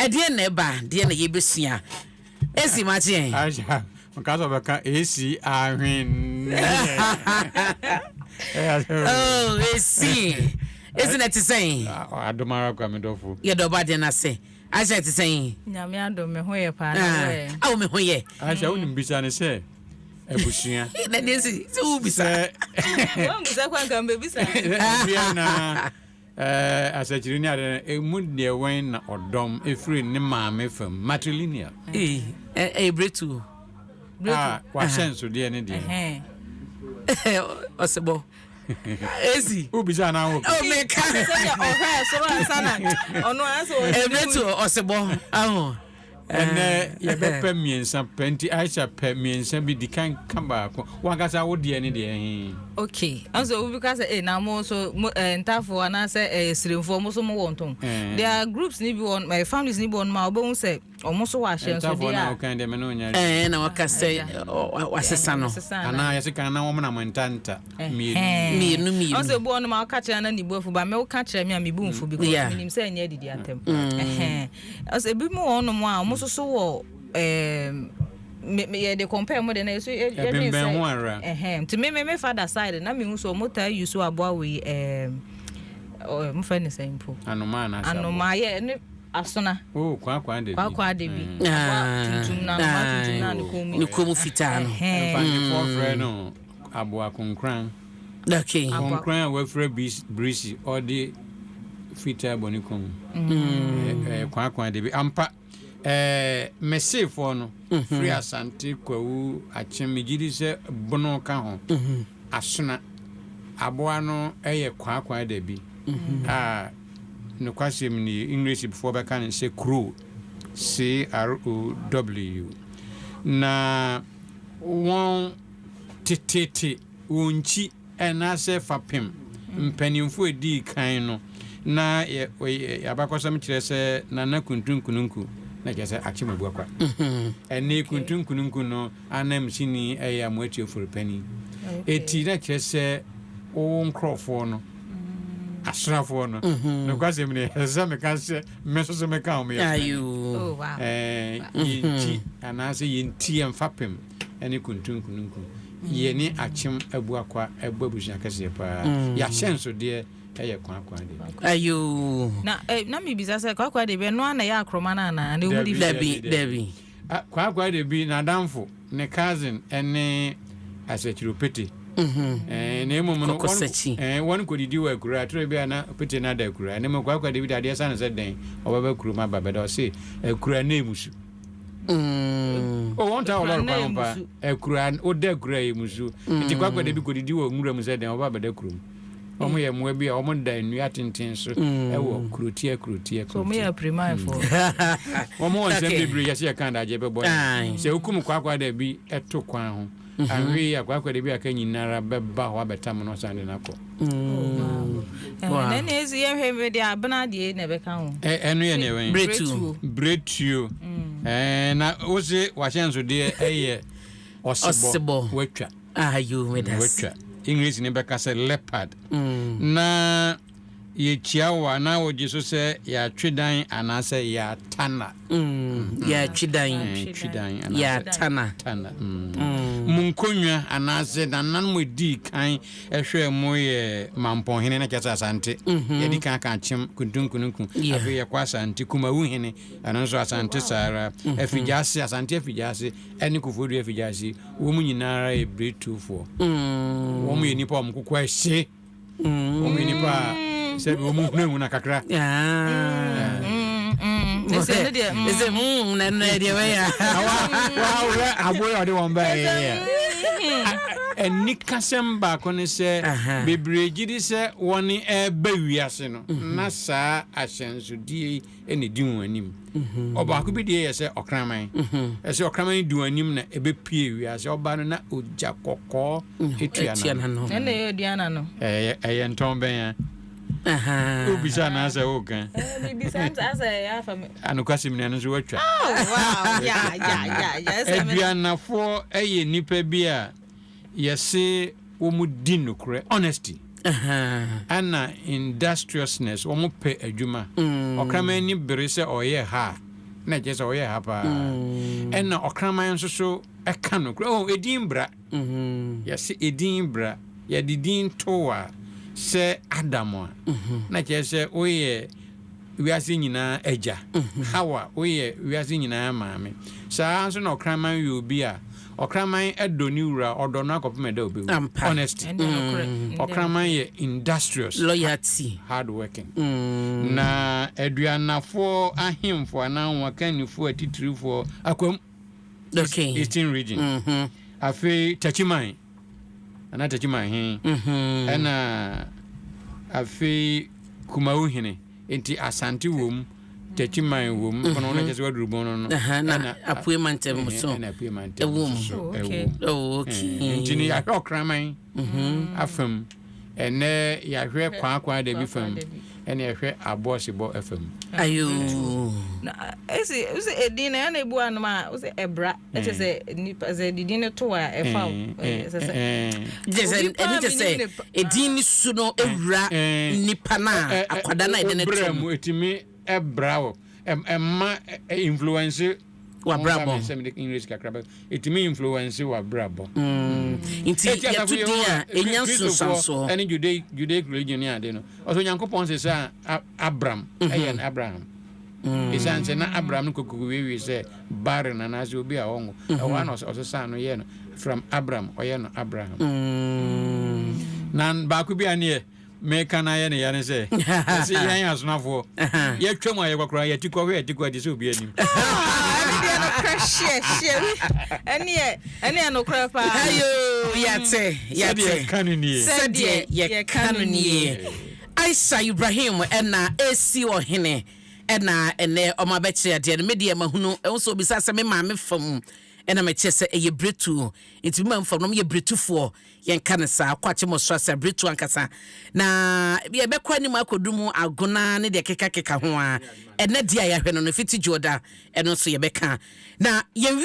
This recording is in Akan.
Ɛdeɛ na ɛba, deɛ na yɛbɛsua. Esi makye yɛn. Aisha, nka sɛ ɔbɛka esi ahwenneɛ. Oh, esi. Esi na ɛte sɛn? Adom ara kwa, me dɔfo. Yɛdɔ ɔba adeɛ no ase. Aisha, ɛte sɛn? Nyame adom, me ho yɛ paa na wɔyɛ. Awo, me ho yɛ. Aisha, wonim bisa ne sɛ abusua. Na deɛ si sɛ wobisa. Sɛ Wɔn kwan kan bɛbisa. Bia na asakyiri ne ade no, emu deɛ wɛn na ɔdɔm efiri ne maame fam, matrilineal? Ee, ɛyɛ bretu. A wahyɛnsodeɛ ne deɛ. Ɔsebɔ. Esi. Wobisa na wo. Oh, meka. Sɛdeɛ ɔhwɛ soro ansa na ɔno asɛ ɔyɛ. Bretu ɔsebɔ aho. Ɛnɛ yɛbɛpɛ mmiɛnsa pɛ, nti Aisha, pɛ mmiɛnsa bi di kan ka baako. Wankasa wo deɛ ne deɛ he? Okay, nso obi ka sɛ na mo so mo ntafo anaasɛ sirimfoɔ, mo so mo wɔ ntom. There are groups ni bi wɔ families ni bi wɔ nom a wobɛhu sɛ ɔmo so wɔ ahyɛnsodeɛ Ntafoɔ na a wokan deɛ me ne wonya. Ɛɛ, na waka sɛ wasesa no. Anaa yɛse kan na wɔm nam ntanta mmienu. Mmienu mmienu. Ɔsɛ obi wɔ nom a woka kyerɛ na ne bu afu ba me, woka kyerɛ me a mebu mfu because menim sɛ ɛnyɛ adidi atɛm. Ɛhɛn. Ɔsɛ ebi mu wɔ nom a ɔmo nso so wɔ me yɛde compare mo de na yɛso yɛdwen Ɛbɛnbɛn ho ara. Ɛhɛn, nti me father side na mehu sɛ ɔmo taa use aboa wei, mo fɛ ne sɛn mpo? Anomaa anaasɛ aboa? Anomaa yɛ ne asona. Oh, kwakwa de bi. Kwakwa de bi. Aboa tuntum na anomaa tuntum na ne kɔn mu. Ne kɔn mu fitaa no. Mfantefoɔ frɛ no aboa konkran. Konkran a wafura birisi, ɔde fitaa bɔ ne kɔn mu. Ɛyɛ kwakwa de bi ampa. Meseefoɔ no firi Asante, Kwawu, Akyem, megye di sɛ Bono ka ho. Asona aboa no yɛ kwakwa da bi a nokwasɛm nie, Englishfoɔ bɛka no sɛ crow, crow. Na wɔn tetete wɔn nkyi anaasɛ fapem mpanimfoɔ a ɛdii kan no, na yɛ abakɔsɛm kyerɛ sɛ Nana Kuntunkununku na kyerɛ sɛ Akyem Abuakwa. Ɛne Kuntunkununku no anamsini ɛyɛ Amoatia Ofori-Panin. Eti na kyerɛ sɛ wo nkurɔfoɔ no, asrafoɔ no, nokwasɛm ni, ɛsɛ sɛ meka sɛ me nso so meka ho, meyɛ Ayo. Oh, wow. Yɛnti anaasɛ yɛnti yɛn fapem ne Kuntunkununku. Yɛne Akyem Abuakwa ɛbɔ abusua kɛseɛ paa. Yɛahyɛnsodeɛ ɛyɛ kwakwa de bi. Ayo. Na mebisa sɛ kwakwa de bi, ɛno ara na ɛyɛ akorɔma no anaa na ɛmu di? Dabi, dabi. Ah, kwakwa de bi n'adamfo, ne cousin ɛne asɛkyerɛ na mmom no Kɔkɔsakyi. Wɔn kɔdidi wɔ akura atoro bi a na pete no ada akura, na mmom kwakwa de bi de adeɛ sa no sɛ dɛn ɔbɛba kurom aba bɛda, ɔse akura na emu su. O wɔn ta wɔ lɔre kwan ho paa, akura woda akura yɛ mu su, nti kwakwa de bi kɔdidi wɔ nwura mu sɛ dɛn ɔba bɛda kurom. Wɔn yɛ mmoa bi a wɔn da nnua tenten so ɛwɔ kurotia kurotia. So ɔmo yɛ kurotia. apirimanfoɔ. Wɔn wɔ nsɛm bebree yɛsɛ yɛka adagye bɛbɔ yɛn. Sɛ wokum kwakwa da bi ɛto kwan ho ahwe yi a, kwakwa da bi aka nyinara bɛba hɔ abɛtam no san de no akɔ. Na ɛna esi yɛhwɛ mi de abena deɛ na ɛbɛka ho. Ɛno yɛ nea ɛwɛn? Bretuo. Bretuo. Na wose wahyɛnsodeɛ ɛyɛ ɔsebɔ. Ɔsebɔ. Watwa. Ayo, medase. Watwa. English ne bɛka sɛ leopard. Na yɛkyia wo a, na wogye so sɛ yɛatwe dan anaasɛ yɛatana? Yɛatwi dan. Twi dan anaasɛ yɛatana. Tana. Mo nkonnwa anaasɛ nananom edii kan ɛhwɛ mo yɛ Mampɔnhene, na kyerɛ sɛ Asante. Yɛdi kan ka Akyem Kuntunkununku. Afei yɛkɔ Asante Kumawu hene, ɛno nso Asante saa ara. Afigyaase, Asante Afigyaase ɛne Koforidua Afigyaase, wɔn nyinaa yɛ Biretuofoɔ. Wɔn yɛ nnipa a wɔn koko ɛhye. Wɔn yɛ nnipa a sɛbi wɔn hunahuna kakra. Ɛsɛ ne deɛ. Ɛsɛ na ɛno deɛ bɛyɛ. Wahwɛ aboa yi a ɔde wɔn bɛyɛ yɛ. Anikasɛm baako ne sɛ bebree gye di sɛ wɔne ɛreba wiase no na saa ahyɛnsodeɛ yi na ɛdi wɔn anim. Ɔbaako bi deɛ yɛ sɛ ɔkraman. Ɛsɛ ɔkraman di wɔn anim na ɛbɛpue wiase. Ɔba no na ogya kɔkɔɔ etua Etua n'ano. n'ano. Ɛna ɛyɛ aduana no. Ɛyɛ ntɔn bɛn a? Wobisa anaasɛ woka? Bibisa nta asɛ ɛyɛ afa mi. Anokwasɛm ni, ɛno nso woatwa. Oh wow, ya. Ɛsɛ mi. Aduanafoɔ yɛ nnipa bi a yɛse wɔn di nokorɛ, honesty, ɛna industriousness, wɔn pɛ adwuma. Ɔkraman ani bere sɛ ɔyɛ ha a, Na ɛkyerɛ sɛ ɔyɛ ha paa. Ɛna ɔkraman nso so ɛka no kora. Oh, ɛdin bra. Yɛse ɛdin bra. Yɛde din to a sɛ Adam a, na kyerɛ sɛ woyɛ wiase nyinaa agya. Hawa, woyɛ wiase nyinaa maame. Saa nso na ɔkraman yɛ obi a ɔkraman ɛdɔ ne wura, ɔdɔ no akɔpem ɛda obɛwu. Honesty. Ɛnde nokorɛ. Ɛnde. Ɔkraman yɛ industrious, loyalty, hard working. Na aduanafoɔ ahemfo anaa wakannifoɔ atitirifoɔ akwam, Eastern Region. Afei Takyiman anaa Takyiman he, ɛna afei Kumawu hene. Nti Asante wom, Takyiman wom, ɔno no kyɛ sɛ waduru bɔn no. Na Apue Mantam so. Ɛna Apue Mantam ɛwɔ mu. so. Oh, okay. Ɛwɔ mu. Nti no yɛahwɛ ɔkraman afam, ɛnɛ yɛahwɛ kwaakwa da bi fam, ɛna yɛhwɛ aboɔsebɔ fam. Ayo. Na esi sɛ edin na ɛna ebu anom a wosɛ ɛbra, ɛkyɛ sɛ nipa sɛ didi ne to a ɛfa wo ɛsɛ sɛ kyɛ sɛ Obi paa ɛno kyɛ sɛ menim ne ɛdin ne su no ewura nipa no a akwadaa no a yɛde ne Wobrɛ to mu no. ɛtumi ɛbra wo, ɛma influence W'abrabɔ. Sɛ mede English kakra bɛ, ɛtumi influence w'abrabɔ. Nti Eti yɛto asafo din a Yehowa, ɛnya Kristofoɔ nsonsansoɔ. Ɛne Judaic religion ne ade no, ɔsɛ Onyankopɔn sɛ sɛ Abram ɛyɛ no Abraham, ɛsiane sɛ na Abraham no kɔkɔkɔ wiewie sɛ barren anaasɛ obi a ɔnwo ɛhɔ a, na ɔsesaa no yɛ no from Abram ɔyɛ no Abraham. Na baako bi a neɛ meka no ayɛ ne ya ne sɛ ɛsɛ yɛn asonafoɔ yɛtwa mu a yɛkɔkora yɛti kɔ hwɛ yɛti kɔ ati sɛ obi anim. Ɛne deɛ nokorɛ hyeɛ hyeɛ, ɛne yɛ nokorɛ paa. Ayo, yɛate. Sɛdeɛ Yɛate. yɛka no nie. Sɛdeɛ yɛka no nie, Aisha Ibrahim ɛna esi ɔhene, ɛna ɛnɛ ɔmo abɛkyerɛ adeɛ no. Medeɛ mahunu ɛho sɛ obisa sɛ me maame fam, ɛna mekyerɛ sɛ ɛyɛ biretu, nti me maame fam no ɔmo yɛ biretufoɔ. Yɛnka no saa kɔ akyɛ mɔ so ase biretu ankasa, na yɛbɛkɔ anim akɔdu mu agona ne deɛ kekakeka ho a ɛnɛ deɛ a yɛahwɛ no fiti dwoɔda, ɛno nso yɛbɛka na yɛnwie.